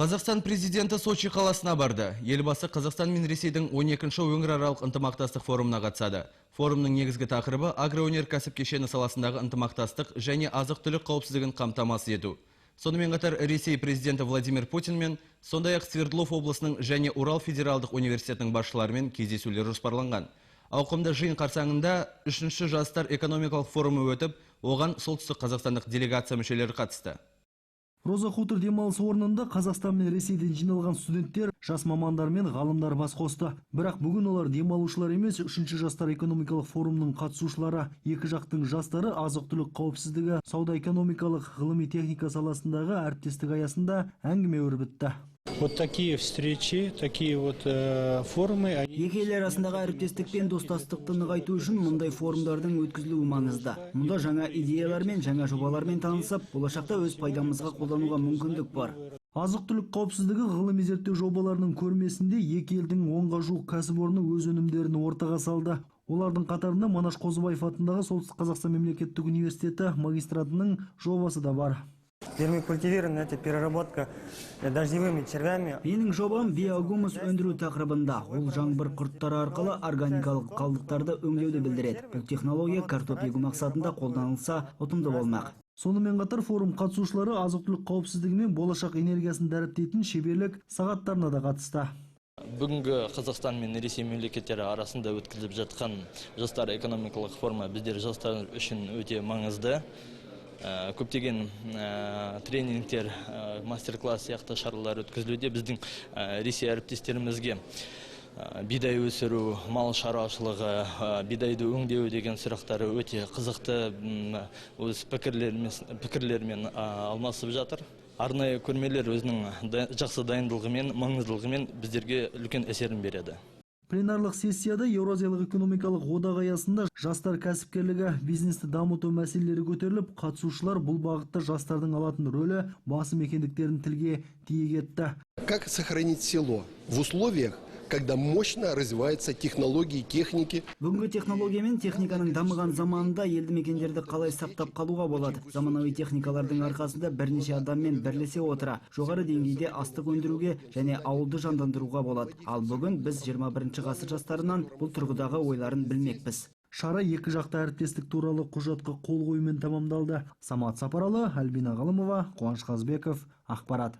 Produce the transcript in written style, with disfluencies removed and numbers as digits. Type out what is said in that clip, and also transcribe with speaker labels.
Speaker 1: Қазақстан президенті Сочи қаласына барды. Елбасы Қазақстан мен Ресейдің 12-ші өңіраралық ынтымақтастық форумына қатысады. Форумның негізгі тақырыбы – агроөнеркәсіп кешені саласындағы ынтымақтастық және азық-түлік қауіпсіздігін қамтамасыз ету. Сонымен қатар Ресей президенті Владимир Путинмен, сондай-ақ Свердлов облысының және Урал федералдық университетінің басшыларымен кездесулер жоспарланған. Ауқымды жиын қарсаңында үшінші жастар экономикалық форумы өтіп, оған солтүстік қазақстандық делегация мүшелері қатысты.
Speaker 2: Роза Хутор демалыс орнында Қазақстан мен Ресейден жиналған студенттер, жас мамандар мен ғалымдар бас қосты. Бірақ бүгін олар демалушылар емес, үшінші жастар экономикалық форумның қатысушылары. Екі жақтың жастары азық-түлік қауіпсіздігі, сауда экономикалық, ғылыми техника саласындағы әріптестік аясында әңгіме өрбітті.
Speaker 3: Вот такие встречи, такие вот форумы, они
Speaker 4: Екі ел арасындағы әріптестік пен достастықты нығайту үшін мұндай форумдардың өткізілуі маңызды. Мұнда жаңа идеялармен, жаңа жобалармен танысып, болашақта өз пайдамызға қолдануға мүмкіндік бар.
Speaker 2: Азық-түлік қауіпсіздігі, ғылыми зерттеу жобаларының көрмесінде екі елдің 10-ға жуық кәсіпорны өз өнімдерін ортаға салды. Олардың қатарында Манаш Қозыбаев атындағы Солтүстік Қазақстан мемлекеттік университеті магистратының жобасы да бар.
Speaker 5: Вермикультивирование – это переработка дождевыми червями.
Speaker 4: Менің жобам биогумус өндіру тақырыбында. Ол жаңбыр құрттары арқылы органикалық қалдықтарды өңдеуді білдіреді. Бұл технология картоп егу мақсатында қолданылса, ұтымды болмақ.
Speaker 2: Сонымен қатар форум қатысушылары азық-түлік қауіпсіздігі мен болашақ энергиясын дәріптейтін шеберлік сағаттарына да қатысты.
Speaker 6: Бүгінгі Қазақстан мен Ресей мемлекеттері арасында өткізіліп жатқан жастар экономикалық форумы біздер жастар үшін өте маңызды. Көптеген тренингтер, мастер-класс сияқты шаралар өткізілуде. Біздің Ресей әріптестерімізге бидай өсіру, мал шаруашылығы, бидайды өңдеу деген сұрақтары өте қызықты, өз пікірлерімен алмасып жатыр. Арнайы көрмелер өзінің жақсы дайындылығымен, маңыздылығымен біздерге үлкен әсерін береді.
Speaker 2: Пленарлық сессияда Еуразиялық экономикалық одақ аясында жастар кәсіпкерлігі, бизнесті дамыту мәселелері көтеріліп, қатысушылар бұл бағытта жастардың алатын рөлі басым екендіктерін тілге тиек етті.
Speaker 7: Как сохранить село в условиях, когда мощно развиваются технологии, техники?
Speaker 4: Бүгінгі технология мен техниканың дамыған заманында елді мекендерді қалай сақтап қалуға болады? Заманауи техникалардың арқасында бірнеше адаммен бірлесе отыра жоғары деңгейде астық өндіруге және ауылды жандандыруға болады. Ал бүгін біз 21 ғасыр жастарынан бұл тұрғыдағы ойларын білмекпіз.
Speaker 2: Шара екі жақты әріптестік туралы құжатқа қол қоюмен тамамдалды. Самат Сапаралы, Альбина Ғалымова, Қуаныш Қазбеков, ақпарат.